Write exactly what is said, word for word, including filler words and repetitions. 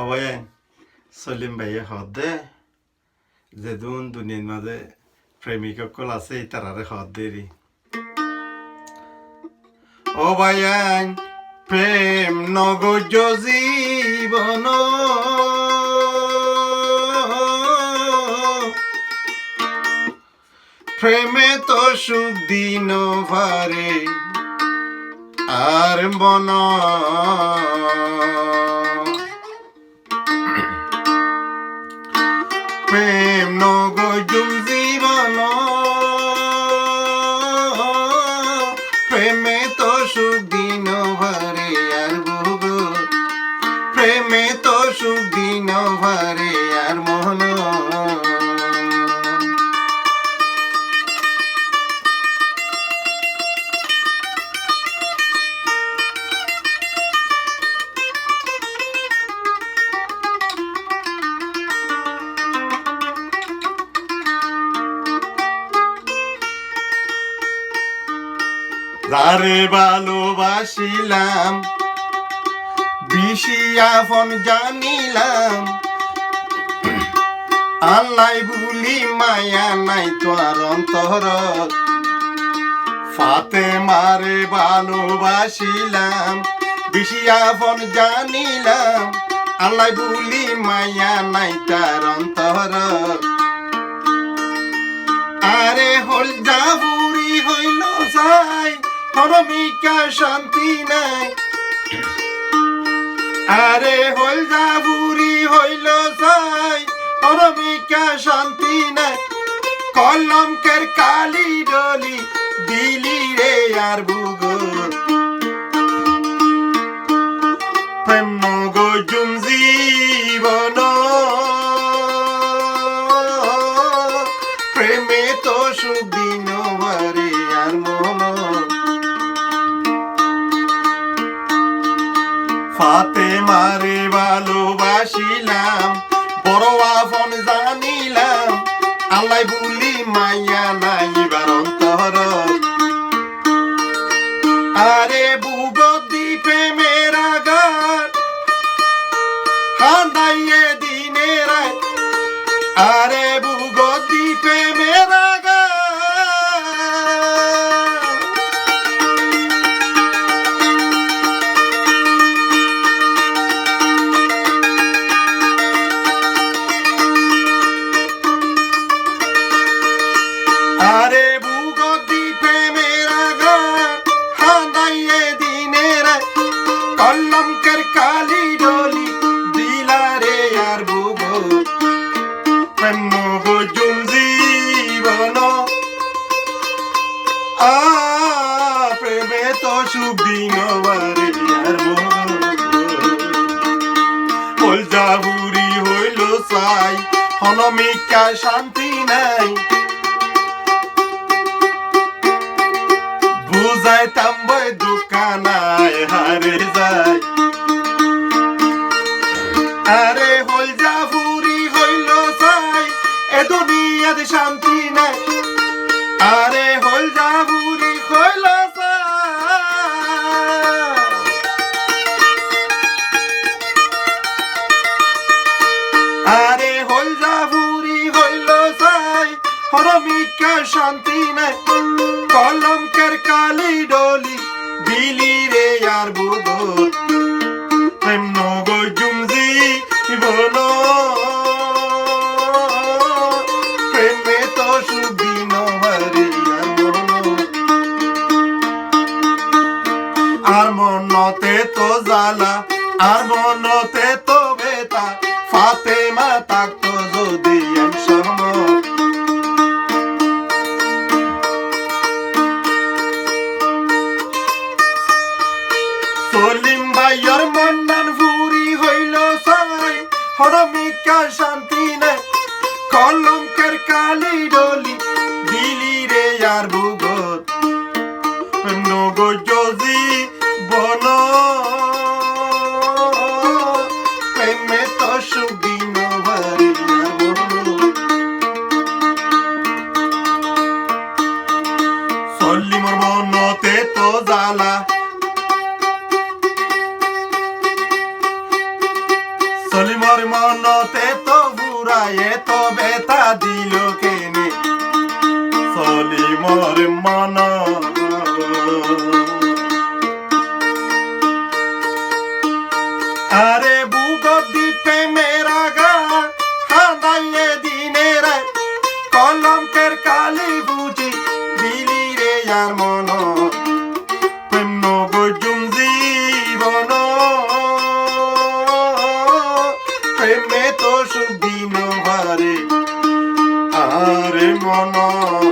Ó báiyain, Solim báiye hoódde, zedún duniyair mazé premik ókkol asé, ítararé hoódde eri. Ó báiyain, prem no goijjó zibonot, preme to suk di no fare ar monot. Prem no goijjum zibonot, preme to suk di no fare ar bugot, preme to suk di no fare ar monot. Zare balobacilam, beci afon zanilam, Allai buli maya nai tuar ontorot. Fatemare balobacilam, beci afon zanilam, Allai buli maya nai tuar ontorot. Are hoilza furi hoilo sai, hono mikká canti nai. Are hoilza furi hoilo sai, hono mikká canti nai. Kolomker kali doli dili re ar bugot. Prem no goijjum zibonot, preme to suk di no fare ar monot. Fatemare balobacilam, boro afon zanilam, Allai buli maya nai ibar ontorot. Are bugot di premer agar, handaiye dine rait. Are bugot di premer agar, are bugot di premer agar, handaiye dine rait. Kolomker kali doli dila re ar bugot. Prem no goijjum zibonot, a, preme to suk di no fare ar monot. Hoilza furi hoilo sai, hono mikká canti nai. Buzaitam boi duk kanai hare zai. Are hoilza furi hoilo sai, e duniyat canti nai. Are hoilza furi hoilo sai. Are hoilza furi hoilo sai, hono mikká canti nai. Kolomker kali doli dili re ar bugot. Prem no goijjum zibonot, preme to suk di no fare ar monot. Ar monot eto zala, ar monot eto beta, Fatema tákto zodi ek somot. Solim báiyor monnan furi hoilo sai, hono mikká canti nai. Kolomker kali doli dili re ar bugot. Prem no goijjó zibonot, preme to suk di no fare ar monot. Solimor monot eto zala, Solimor monote eto fura, eto beta dilo kene, Solimor mon. Are bugot di premor aga, handaiye dine rait, kolomkor kali fuji dili re yar monot. Prem no goijjum zibonot, preme to suk di no fare, are mon.